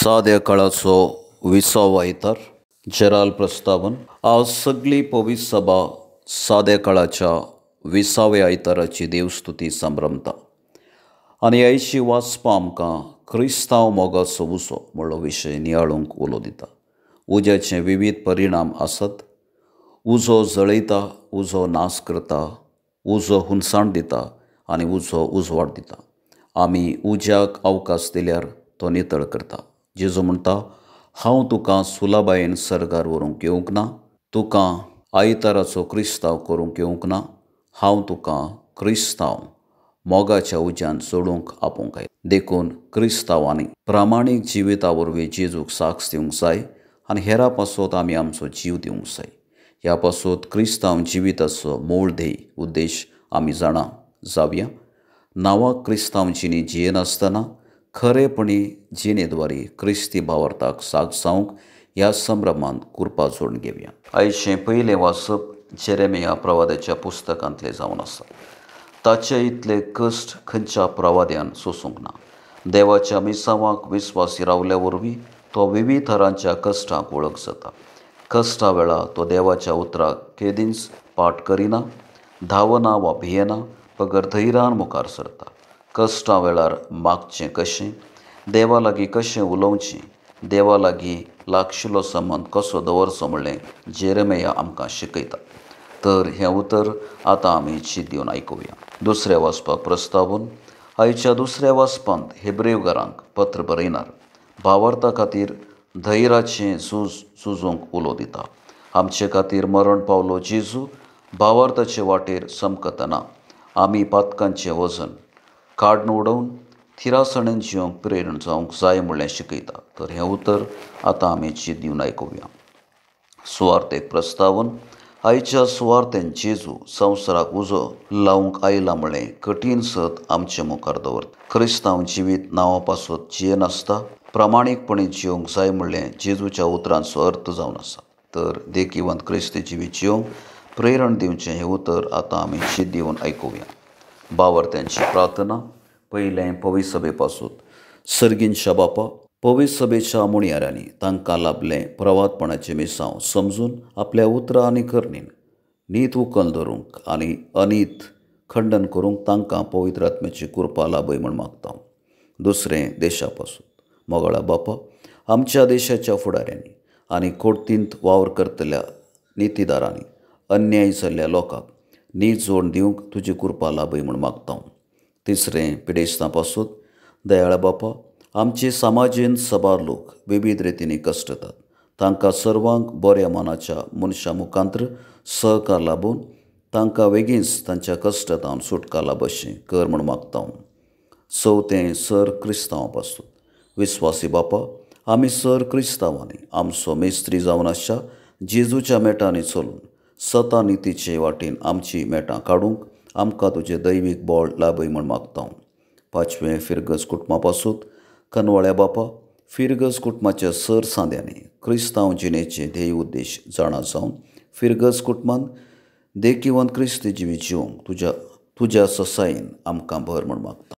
साद्या काळाचो विसावो आयतार जेराल प्रस्तावन. आज सगळी पवित्र सभा साद्या काळाच्या विसाव्या आयताराची देवस्तुती संभ्रमता आनी आयची वाचपां आमकां क्रिस्तांव मोगाचो उजो म्हणलो विशय नियाळूंक उलो दिता. उज्याचे विविध परिणाम आसत. उजो जळयता, उजो नाश करता, उजो हुनसाण दिता आनी उजो उजवाड दिता. आमी उज्याक अवकाश दिल्यार तो नितळ करता. जेजू म्हणटा, हांव तुका सुलाबायेन सर्गार व्हरूंक येवंक ना, तुका आयताराचो क्रिस्तांव करूंक येवंक ना, हांव तुका क्रिस्तांव मोगाच्या उज्यान सोडूंक आपोवंक आयला. देखून क्रिस्तांवांनी प्रामाणीक जिविता वरवीं जेजूक साक्ष दिवंक जाय आनी हेरा पासत आमी आमचो जीव दिवंक जाय. ह्या पासत क्रिस्तांव जिविताचो मूळ ध्येय उद्देश आमी जाणा जावया. नांवाक क्रिस्तांव जिणी जियेनासतना खरेपणी जिणेद्वारे क्रिस्ती भावार्थाक साक्ष जावंक ह्या संभ्रमांत कृपा जोडून घेवया. आयचें पयलें वाचप जेरेमिया प्रवाद्याच्या पुस्तकांतलें जावन आसा. ताचे इतले कश्ट खंयच्या प्रवाद्यान सोसूंक ना. देवाच्या मिसांवाक विस्वासी रावल्या वरवीं तो विविध थरांच्या कश्टांक वळख जाता. कश्टा वेळा तो देवाच्या उतराक केदींच पाठ करिना, धांवना वा भियेना, बगर धैर्यान मुखार सरता. कश्टां वेळार मागचें कशें, देवा लागीं कशें उलोवचें, देवा लागीं लागशिल्लो संबंद कसो दवरचो म्हणलें जेरेमिया आमकां शिकयता. तर हें उतर आतां आमी चीत दिवन आयकुया. दुसऱ्या वाचपाक प्रस्तावून आयच्या दुसऱ्या वाचपांत हेब्रेवकारांक पत्र बरयणार भावार्था खातीर धैर्याचें झूज झुजूंक उलो दिता. आमचे खातीर मरण पावलो जेजू भावार्थाचे वाटेर चमकतना आमी पातकांचें वजन काडून उडोवन थिरासणेन जिवंक प्रेरण जावंक जाय म्हणलें शिकयता. तर हें उतर आतां आमी चीत दिवन आयकुया. सुवार्थेक प्रस्तावन आयच्या सुवार्थेन जेजू संवसाराक उजो लावंक आयला म्हणलें कठीण सत आमचे मुखार दवरता. क्रिस्तांव जिवीत नांवा पासत जियेनासता प्रामाणीकपणी जिवंक जाय म्हणलें जेजूच्या उतरांचो अर्थ जावन आसा. तर देखिवंत क्रिस्ती जिवीत जिवंक प्रेरण दिवचें हें उतर आतां आमी चीत दिवन आयकुया. बावरत्यांची प्रार्थना. पयलें पवित्र सभे पासून. सर्गींच्या बापा, पवित्र सभेच्या मुणयाऱ्यांनी तांकां लाभलें प्रवादपणाचें मिसांव समजून आपल्या उतरां आनी करणीन नीत उकल धरूंक आनी अनीत खंडन करूंक तांकां पवित्र आत्म्याची कृपा लाभय म्हूण मागता. दुसरें देशा पासून. मोगाळा बापा, आमच्या देशाच्या फुडाऱ्यांनी आनी कोर्तींत वावर करतल्या नितीदारांनी अन्याय जाल्ल्या लोकांक नीत जोड दिवंक तुजी कृपा लाभय म्हूण मागता. तिसरें पिडेस्तां पासून. दयाळा बापा, आमचे समाजेंत सबार लोक विविध रितींनी कश्टतात. तांकां सर्वांक बऱ्या मनाच्या मनशां मुखांत्र सहकार लाबून तांकां वेगींच तांच्या कश्टांत सुटका लाबशी कर म्हूण मागता. चवथें सर क्रिस्तांवां पासून. विस्वासी बापा, आमी सर क्रिस्तांवांनी आमचो मेस्त्री जावन आसच्या जेजूच्या मेटांनी चलून सता नितीचे वाटेन आमची मेटां काडूंक आमकां तुजें दैवीक बळ लाभय म्हूण मागता. पांचवें फिरगज कुटुंबा पासून. कनवाळ्या बापा, फिरगज कुटुंबाच्या सर सांद्यांनी क्रिस्तांव जिणेचे ध्येय उद्देश जाणा जावन फिरगज कुटुंबान देखिवंत क्रिस्ती जिवीत जिवंक तुज्या ससायेन आमकां भर म्हूण मागता.